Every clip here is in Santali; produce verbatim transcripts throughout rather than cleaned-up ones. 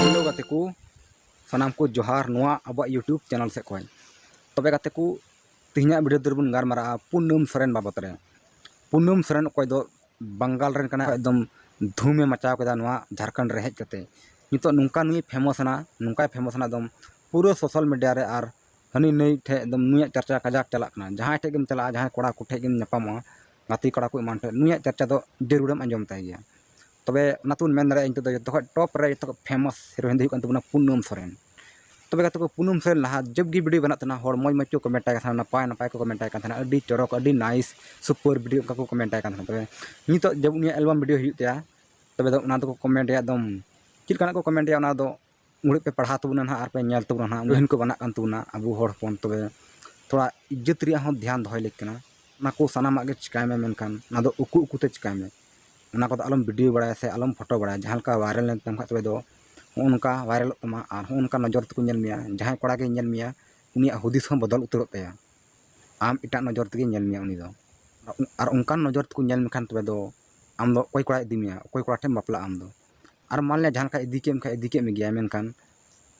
ᱦᱮᱞᱳ ᱜᱟᱛᱮ ᱠᱚ, ᱥᱟᱱᱟᱢ ᱠᱚ ᱡᱚᱦᱟᱨ ᱱᱚᱣᱟ ᱟᱵᱚᱣᱟᱜ YouTube ᱪᱮᱱᱮᱞ ᱥᱮᱫ ᱠᱷᱚᱱ᱾ ᱛᱚᱵᱮ ᱜᱟᱛᱮ ᱠᱚ, ᱛᱮᱦᱮᱧᱟᱜ ᱵᱷᱤᱰᱤᱭᱳ ᱫᱚ ᱵᱚᱱ ᱜᱟᱞᱢᱟᱨᱟᱜᱼᱟ ᱯᱩᱱᱟᱹᱢ ᱥᱚᱨᱮᱱ ᱵᱟᱵᱚᱛ ᱨᱮ᱾ ᱯᱩᱱᱟᱹᱢ ᱥᱚᱨᱮᱱ ᱚᱠᱚᱭ ᱫᱚ ᱵᱟᱝᱜᱟᱞ ᱨᱮᱱ ᱠᱟᱱᱟᱭ, ᱮᱠᱫᱚᱢ ᱫᱷᱩᱢᱮ ᱢᱟᱪᱟᱣ ᱠᱮᱫᱟ ᱱᱚᱣᱟ ᱡᱷᱟᱲᱠᱷᱚᱸᱰ ᱨᱮ ᱦᱮᱡ ᱠᱟᱛᱮ᱾ ᱱᱤᱛᱚᱜ ᱱᱚᱝᱠᱟ ᱱᱩᱭ ᱯᱷᱮᱢᱚᱥ ᱮᱱᱟ, ᱱᱚᱝᱠᱟᱭ ᱯᱷᱮᱢᱚᱥ ᱮᱱᱟ ᱮᱠᱫᱚᱢ ᱯᱩᱨᱟᱹ ᱥᱳᱥᱟᱞ ᱢᱤᱰᱤᱭᱟ ᱨᱮ, ᱟᱨ ᱦᱟᱹᱱᱤ ᱱᱟᱹᱭ ᱴᱷᱮᱡ ᱮᱠᱫᱚᱢ ᱱᱩᱭᱟᱜ ᱪᱟᱨᱪᱟ ᱠᱟᱡᱟᱠ ᱪᱟᱞᱟᱜ ᱠᱟᱱᱟ᱾ ᱡᱟᱦᱟᱸᱭ ᱴᱷᱮᱡ ᱜᱮᱢ ᱪᱟᱞᱟᱜᱼᱟ, ᱡᱟᱦᱟᱸᱭ ᱠᱚᱲᱟ ᱠᱚ ᱴᱷᱮᱡ ᱜᱮᱢ ᱧᱟᱯᱟᱢᱚᱜᱼᱟ, ᱜᱟᱛᱮ ᱠᱚᱲᱟ ᱠᱚ ᱮᱢᱟᱱ ᱴᱷᱮᱡ, ᱱᱩᱭᱟᱜ ᱪᱟᱨᱪᱟ ᱫᱚ ᱡᱟᱹᱨᱩᱲᱮᱢ ᱟᱸᱡᱚᱢ ᱛᱟᱭ ᱜᱮᱭᱟ᱾ ᱛᱚᱵᱮ ᱚᱱᱟ ᱛᱮᱵᱚᱱ ᱢᱮᱱ ᱫᱟᱲᱮᱭᱟᱜᱼᱟ, ᱱᱤᱛᱚᱜ ᱫᱚ ᱡᱚᱛᱚ ᱠᱷᱚᱡ ᱴᱚᱯ ᱨᱮ, ᱡᱚᱛᱚ ᱠᱷᱚᱡ ᱯᱷᱮᱢᱚᱥ ᱦᱤᱨᱳᱭᱤᱱ ᱫᱚ ᱦᱩᱭᱩᱜ ᱠᱟᱱ ᱛᱟᱵᱚᱱᱟ ᱯᱩᱱᱟᱹᱢ ᱥᱚᱨᱮᱱ᱾ ᱛᱚᱵᱮ ᱜᱟᱛᱮ ᱠᱚ, ᱯᱩᱱᱟᱹᱢ ᱥᱚᱨᱮᱱ ᱞᱟᱦᱟ ᱡᱚᱵ ᱜᱮ ᱵᱷᱤᱰᱤᱭᱳ ᱵᱮᱱᱟᱜ ᱛᱟᱦᱮᱱᱟ, ᱦᱚᱲ ᱢᱚᱡᱽ ᱢᱚᱡᱽ ᱠᱚ ᱠᱚᱢᱮᱱᱴ ᱟᱭ ᱠᱟᱱ ᱛᱟᱦᱮᱱᱟ, ᱱᱟᱯᱟᱭ ᱱᱟᱯᱟᱭ ᱠᱚ ᱠᱚᱢᱮᱱᱴ ᱟᱭ ᱠᱟᱱ ᱛᱟᱦᱮᱱᱟ, ᱟᱹᱰᱤ ᱪᱚᱨᱚᱠ, ᱟᱹᱰᱤ ᱱᱟᱭᱤᱥ, ᱥᱩᱯᱟᱨ ᱵᱷᱤᱰᱤᱭᱳ ᱚᱱᱠᱟ ᱠᱚ ᱠᱚᱢᱮᱱᱴ ᱟᱭ ᱠᱟᱱ ᱛᱟᱦᱮᱱᱟ᱾ ᱛᱚᱵᱮ ᱱᱤᱛᱚᱜ ᱡᱚᱵ ᱩᱱᱤᱭᱟᱜ ᱮᱞᱵᱟᱢ ᱵᱷᱤᱰᱤᱭᱳ ᱦᱩᱭᱩᱜ ᱛᱟᱭᱟ, ᱛᱚᱵᱮ ᱫᱚ ᱚᱱᱟ ᱫᱚᱠᱚ ᱠᱚᱢᱮᱱᱴ ᱨᱮᱭᱟᱜ ᱮᱠᱫᱚᱢ ᱪᱮᱫ ᱞᱮᱠᱟᱱᱟᱜ ᱠᱚ ᱠᱚᱢᱮᱱᱴ ᱨᱮᱭᱟᱜ, ᱚᱱᱟ ᱫᱚ ᱩᱱᱟᱹᱜ ᱯᱮ ᱯᱟᱲᱦᱟᱣ ᱛᱟᱵᱚᱱᱟ ᱱᱟᱦᱟᱜ ᱟᱨ ᱯᱮ ᱧᱮᱞ ᱛᱟᱵᱚᱱᱟ ᱱᱟᱦᱟᱜ, ᱦᱤᱨᱳᱭᱤᱱ ᱠᱚ ᱵᱮᱱᱟᱜ ᱠᱟᱱ ᱛᱟᱵᱚᱱᱟ ᱟᱵᱚ ᱦᱚᱲ ᱦᱚᱯᱚᱱ᱾ ᱛᱚᱵᱮ ᱛᱷᱚᱲᱟ ᱤᱡᱽᱡᱚᱛ ᱨᱮᱭᱟᱜ ᱦᱚᱸ ᱫᱷᱮᱭᱟᱱ ᱫᱚᱦᱚᱭ ᱞᱟᱹᱠ ᱠᱟᱱᱟ᱾ ᱚᱱᱟ ᱠᱚ ᱥᱟᱱᱟᱢᱟᱜ ᱜᱮ ᱪᱤᱠᱟᱭ ᱢᱮ, ᱢᱮᱱᱠᱷᱟᱱ ᱚᱱᱟ ᱫᱚ ᱩᱠᱩ ᱩᱠᱩ ᱛᱮ ᱪᱤᱠᱟᱭ ᱢᱮ᱾ ᱚᱱᱟ ᱠᱚᱫᱚ ᱟᱞᱚᱢ ᱵᱷᱤᱰᱤᱭᱳ ᱵᱟᱲᱟᱭᱟ ᱥᱮ ᱟᱞᱚᱢ ᱯᱷᱳᱴᱳ ᱵᱟᱲᱟᱭᱟ᱾ ᱡᱟᱦᱟᱸ ᱞᱮᱠᱟ ᱵᱷᱟᱭᱨᱟᱞ ᱞᱮᱱ ᱛᱟᱢ ᱠᱷᱟᱡ, ᱛᱚᱵᱮ ᱫᱚ ᱱᱚᱜᱼᱚ ᱱᱚᱝᱠᱟ ᱵᱷᱟᱭᱨᱟᱞᱚᱜ ᱛᱟᱢᱟ ᱟᱨ ᱱᱚᱜᱼᱚ ᱱᱚᱝᱠᱟ ᱱᱚᱡᱚᱨ ᱛᱮᱠᱚ ᱧᱮᱞ ᱢᱮᱭᱟ᱾ ᱡᱟᱦᱟᱸᱭ ᱠᱚᱲᱟ ᱜᱮ ᱧᱮᱞ ᱢᱮᱭᱟ, ᱩᱱᱤᱭᱟᱜ ᱦᱩᱫᱤᱥ ᱦᱚᱸ ᱵᱚᱫᱚᱞ ᱩᱛᱟᱹᱨᱚᱜ ᱛᱟᱭᱟ᱾ ᱟᱢ ᱮᱴᱟᱜ ᱱᱚᱡᱚᱨ ᱛᱮᱜᱮ ᱧᱮᱞ ᱢᱮᱭᱟ ᱩᱱᱤ ᱫᱚ᱾ ᱟᱨ ᱚᱱᱠᱟᱱ ᱱᱚᱡᱚᱨ ᱛᱮᱠᱚ ᱧᱮᱞ ᱢᱮᱠᱷᱟᱱ, ᱛᱚᱵᱮ ᱫᱚ ᱟᱢ ᱫᱚ ᱚᱠᱚᱭ ᱠᱚᱲᱟᱭ ᱤᱫᱤ ᱢᱮᱭᱟ, ᱚᱠᱚᱭ ᱠᱚᱲᱟ ᱴᱷᱮᱱ ᱮᱢ ᱵᱟᱯᱞᱟᱜᱼᱟ ᱟᱢ ᱫᱚ? ᱟᱨ ᱢᱟᱱ ᱞᱮ ᱡᱟᱦᱟᱸ ᱞᱮᱠᱟ ᱤᱫᱤ ᱠᱮᱫ ᱢᱮᱠᱷᱟᱱ, ᱤᱫᱤ ᱠᱮᱫ ᱢᱮᱜᱮᱭᱟᱭ, ᱢᱮᱱᱠᱷᱟᱱ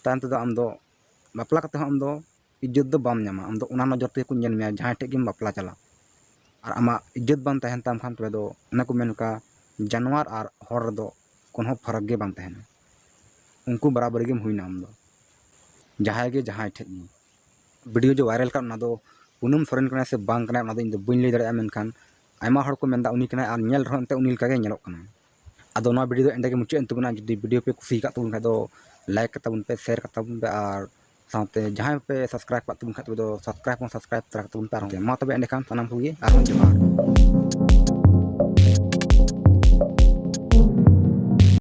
ᱛᱟᱭᱚᱢ ᱛᱮᱫᱚ ᱟᱢ ᱫᱚ ᱵᱟᱯᱞᱟ ᱠᱟᱛᱮ ᱦᱚᱸ ᱟᱢ ᱫᱚ ᱤᱡᱽᱡᱚᱛ ᱫᱚ ᱵᱟᱢ ᱧᱟᱢᱟ᱾ ᱟᱢ ᱫᱚ ᱚᱱᱟ ᱱᱚᱡᱚᱨ ᱛᱮᱜᱮ ᱠᱚ ᱧᱮᱞ ᱢᱮᱭᱟ ᱡᱟᱦᱟᱸᱭ ᱴᱷᱮᱡ ᱜᱮᱢ ᱵᱟᱯᱞᱟ ᱪᱟᱞᱟᱜ᱾ ᱟᱨ ᱟᱢᱟᱜ ᱤᱡᱽᱡᱚᱛ ᱵᱟᱝ ᱛᱟᱦᱮᱱ ᱛᱟᱢ ᱠᱷᱟᱱ, ᱛᱚᱵᱮ ᱫᱚ ᱚᱱᱟ ᱠᱚ ᱢᱮᱱ ᱞᱮᱠᱟ ᱡᱟᱱᱣᱟᱨ ᱟᱨ ᱦᱚᱲ ᱨᱮᱫᱚ ᱠᱳᱱᱳ ᱯᱷᱟᱨᱟᱠ ᱜᱮ ᱵᱟᱝ ᱛᱟᱦᱮᱱᱟ᱾ ᱩᱱᱠᱩ ᱵᱟᱨᱟᱵᱟᱹᱨᱤ ᱜᱮᱢ ᱦᱩᱭᱱᱟ ᱟᱢ ᱫᱚ, ᱡᱟᱦᱟᱸᱭ ᱜᱮ ᱡᱟᱦᱟᱸᱭ ᱴᱷᱮᱡ ᱜᱮ᱾ ᱵᱷᱤᱰᱤᱭᱳ ᱡᱮ ᱵᱷᱟᱭᱨᱟᱞ ᱠᱟᱱ, ᱚᱱᱟ ᱫᱚ ᱯᱩᱱᱟᱹᱢ ᱥᱚᱨᱮᱱ ᱠᱟᱱᱟᱭ ᱥᱮ ᱵᱟᱝ ᱠᱟᱱᱟᱭ, ᱚᱱᱟ ᱫᱚ ᱤᱧ ᱫᱚ ᱵᱟᱹᱧ ᱞᱟᱹᱭ ᱫᱟᱲᱮᱭᱟᱜᱼᱟ, ᱢᱮᱱᱠᱷᱟᱱ ᱟᱭᱢᱟ ᱦᱚᱲ ᱠᱚ ᱢᱮᱱᱫᱟ ᱩᱱᱤ ᱠᱟᱱᱟᱭ, ᱟᱨ ᱧᱮᱞ ᱨᱮᱦᱚᱸ ᱮᱱᱛᱮ ᱩᱱᱤ ᱞᱮᱠᱟᱜᱮ ᱧᱮᱞᱚᱜ ᱠᱟᱱᱟ᱾ ᱟᱫᱚ ᱱᱚᱣᱟ ᱵᱷᱤᱰᱤᱭᱳ ᱫᱚ ᱮᱸᱰᱮ ᱜᱮ ᱢᱩᱪᱟᱹᱫ ᱮᱱ ᱛᱟᱵᱚᱱᱟ᱾ ᱡᱩᱫᱤ ᱵᱷᱤᱰᱤᱭᱳ ᱯᱮ ᱠᱩᱥᱤ ᱟᱠᱟᱫ ᱛᱟᱵᱚᱱ ᱠᱷᱟᱡ ᱫᱚ ᱞᱟᱭᱤᱠ ᱠᱟᱛᱟ ᱵᱚᱱ ᱯᱮ, ᱥᱮᱭᱟᱨ ᱠᱟᱛᱟ ᱵᱚᱱ ᱯᱮ, ᱟᱨ ᱥᱟᱶᱛᱮ ᱡᱟᱦᱟᱸᱭ ᱯᱮ ᱥᱟᱵᱥᱠᱨᱟᱭᱤᱵ ᱠᱟᱜ ᱛᱟᱵᱚᱱ ᱠᱷᱟᱡ, ᱛᱚᱵᱮ ᱫᱚ ᱥᱟᱵᱥᱠᱨᱟᱭᱤᱵ ᱦᱚᱸ ᱥᱟᱵᱥᱠᱨᱟᱭᱤᱵ ᱛᱚᱨᱟ ᱠᱟᱛᱟ ᱵᱚᱱ ᱯᱮ᱾ ᱟᱨ ᱢᱟ ᱛᱚᱵᱮ ᱮᱸᱰᱮᱠᱷᱟᱱ ᱥᱟᱱᱟᱢ ᱠᱚᱜᱮ ᱟᱨᱦᱚᱸ ᱡᱚᱦᱟᱨ᱾